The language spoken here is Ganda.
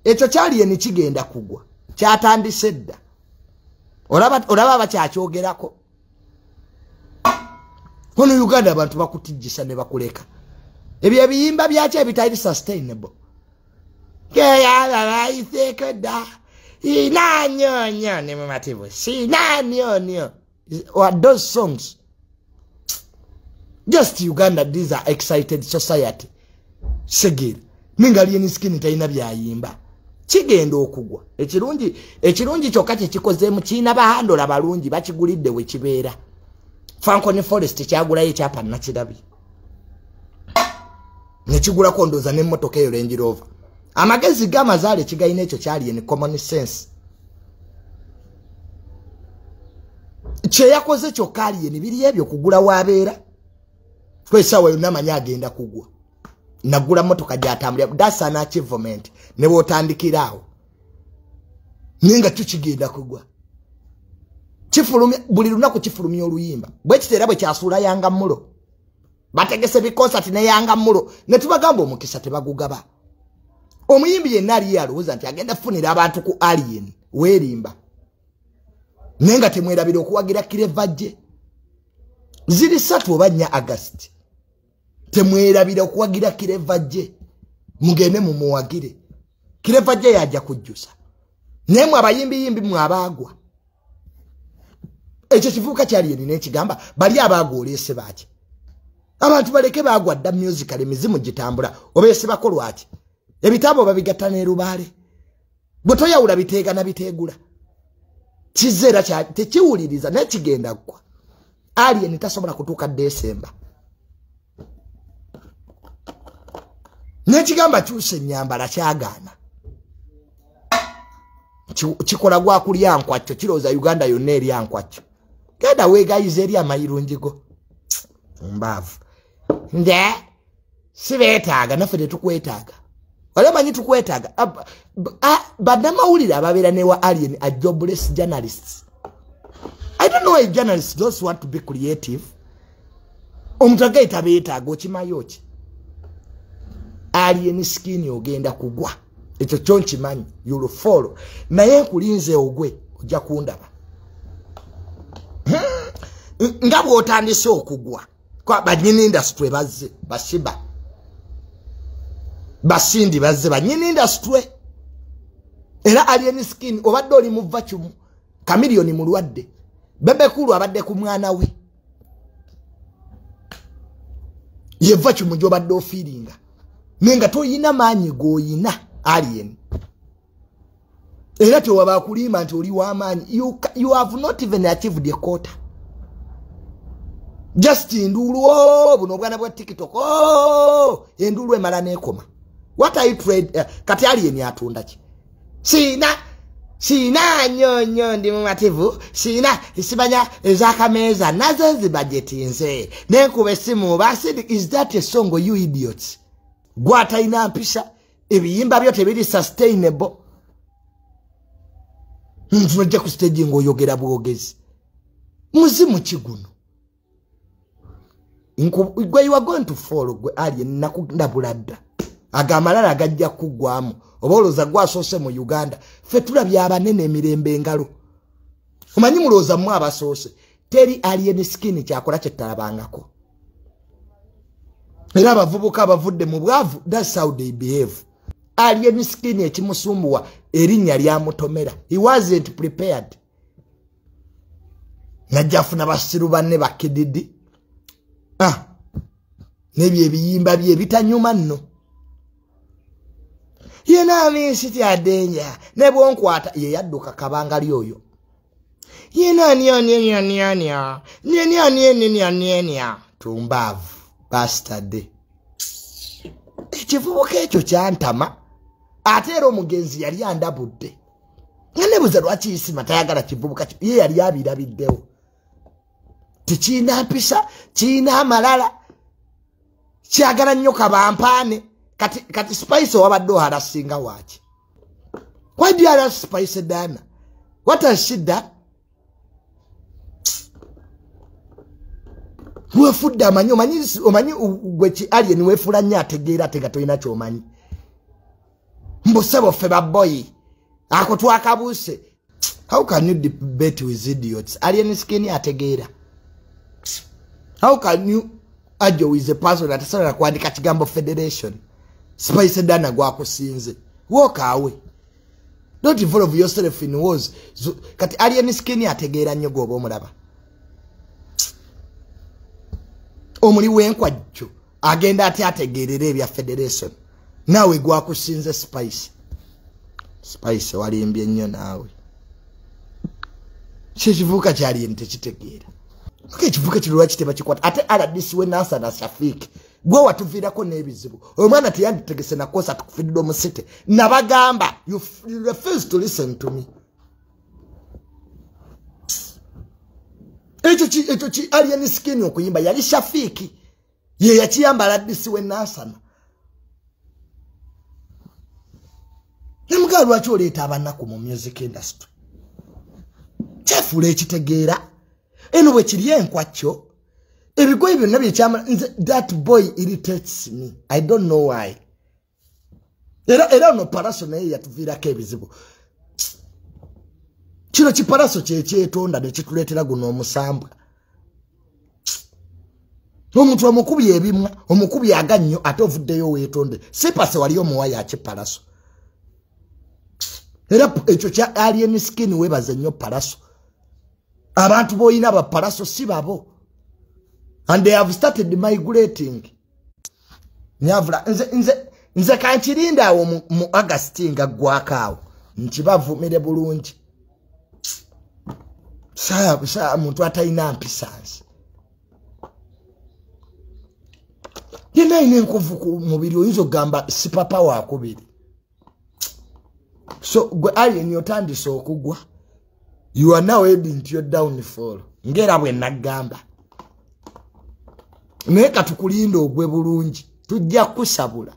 Ekyo kyali kigenda kugwa. Kyatandise dda. Olaba abakyakyogerako. Wano Uganda abantu bakutijjisa ne bakuleka. Ebyo ebiyimba byakyo ebitali sustainable. Keyaba dda. Inanyonyo ne mumativu. Sinanyonyo. What those songs? Just Uganda, these are excited society. Segir. Ninga Alien Skin talina byayimba. Kigenda okugwa. Ekirungi kyokka kye kikozeemu kirina bahandola balungi bakigulidde we kibeera. Falcon Forest kyagulayo ekyapa nakirabye. Ne kigulako ndowooza n'emmotoka eyo Range Rover. Amagezi g'amazaale kigayina ekyo kyali in common sense. Kye yakoze kyokka Alien biri ebyo kugula w'abeera. Kw'essaawa yonna amanyi agenda kugwa. Nagula mmotoka gy'atambulira. That's an achievement. Ne bw'otandikira awo. Naye nga kyo kigenda kugwa. Kifulumya buli lunaku kifulumya oluyimba. Bwe kiteera bwe kyasuula Yanga Mulo. Bategese bi-concert ne Yanga Mulo. Ne tubagamba omukisa tebagugaba. Omuyimbi yenna ali alowooza nti agenda kufunira abantu ku Alien weerimba. Naye nga temwerabira okuwagira Clever J. Ziri 3 oba 4 August. Temwerabira okuwagira Clever J. Mugende mumuwagire. Clever J yajja kujjusa. Naye mwe abayimbiyimbi mwe abaagwa. Ekyo kivubuka kya Alien n'ekigamba bali abaagwa oleese baaki. Abantu baleke baagwa dda musical emizimu gitambula obeesibako lwaki. Ebitabo babigatta ne lubaale. Bwe toyawula biteega na biteegula. Kizeera tekiwuliriza naye kigenda ggwa. Alien tasobola kutuuka December. N'ekigamba kyusa ennyambala kyagaana. Kikola gwa kulya nkwakyo kirowooza Uganda yonna erya nkwakyo. Genda weegayiza eri amayirungi go. Mbaavu. Nze sibeetaaga naffe tetukwetaaga. Wali omanyi tukwetaaga. Bannamawulire ababeera ne wa Alien are jobless journalists. I don't know why journalists those want to be creative. Omuntu agayita beetaaga okimayo ki? Alien Skin ogenda kugwa. Ekyo kyo nkimanyi. You'll follow. Naye nkulinze ogwe ojja kundaba. Nga bw'otandise okugwa. Kwa bannyini industry bazze bashiba. Basindi bazze bannyini industry. Era Alien Skin obadde oli mu vacuum. Chameleone mulwadde. Bebe Cool abadde ku mwana we. Ye vacuum gy'obadde ofiiringa. Naye nga toyina maanyi g'oyina Alien. Era tewaba kulima nti oli w'amaanyi. You have not even achieved a quarter. Just enduulu buno obwana bwa TikTok. Enduulu emala n'ekoma. What are you trade? Kati Alien atunda ki? Sina nyonyo ndi mumativu. Sina sibanya ez'akameeza nazo nzibajetinze. Nenkuba essimu basi. Is that a song you idiots? Gwatalina mpisa ebiyimba byo tebiri sustainable. Ntunojja ku stage ng'oyogera bwogezi. Muzimu ki guno? Gwe you are going to follow gwe Alien nakundabula dda. Agamalala agajja kuggwamu. Oba olowooza gwasoose mu Uganda. Ffe tulabye abanene emirembe engalo. Omanyi mulowooza mmwe abasoose. Teri Alien Skin kyakola kye tutalabangako. Era abavubuka abavudde mu bwavu, that's how they behave. Alien Skin ekimusumbuwa erinnya lyamutomera. He wasn't prepared. Najja afuna basiru banne bakididi. N'ebyo ebiyimba bye bitanyuma nno. Yena sitya danger. Ne bwonkwata ye yadduka kabangali oyo. Yena nya nya nya nya nya. Nya nya nya nya nya nya. Tumbavu bastard. Ekivubuka ekyo kyantama. Ate era omugenzi yali andabudde. Nga nebuuza lwaki Isima tayagala kivubuka ye yali abirabiddewo. Tekirina mpisa, kirina amalala. Kyagala nnyo kabampaane. Kati Spice wabadde oharasinga waaki? Why do you harass Spice Diana? What has she done? Wefudde amanyi, omanyi gwe ki Alien weefula nnyo ategeera ate nga tolina ky'omanyi. Mbusebo ffe baboyi ako twakabuuse. How can you debate with idiots? Alien Skin ategeera. How can you argue with a person atasobola kuwandika kigambo federation? Spice Dana gwakusinze. Walk away. Don't involve yourself in wars. Kati Alien Skin ategeera nnyo gw'oba omulaba. Omuli w'enkwajjo agenda ate ategeerera ebya federation. Naawe gwakusinze Spice. Spice walimbye nnyo naawe. Kyekivuka kyali tekitegeera. Okay, ekivuka kino lwaki tebakikwata? Ate RDC we Nansana Shafik gwe watuviirako n'ebizibu. Omwana teyanditegese na kosa tukufiddwa omusite. Nabagamba you refuse to listen to me. Ekyo ki Alien Skin okuyimba yali Shafik ye yakiyamba RDC we Nansana. Namugamba lwaki oleeta abanaku mu music industry? Kyefuula ekitegeera. Eno bwe kiri enkwakyo ebigoye byonna byekyamala. Nze that boy irritates me. I don't know why. Era ono Paraso naye yatuviirako ebizibu. Kino kiparaso kyekyetonda ne kituleetera guno omusambwa. Omuntu omukubi ebimwa, omukubi agannyo ate ovuddeyo weetonde. Sipase wali omuwa yakiparaso. Era ekyo kya Alien Skin weebaze nnyo Paraso. Abantu boyina ba Paraso si babo. And they have started migrating. Nyavula nze kankirinda awo mu August nga ggwako awo. Nkibavumire bulungi. Saa muntu atalina mpisa nsi. Yenna alina enkovu ku mubiri oyinza okugamba si papa wakubiri. So gwe Alien otandise okugwa. You are now heading to your downfall. Ngera bwe nagamba. Naye katukulinda ogwe bulungi. Tujja kusabula.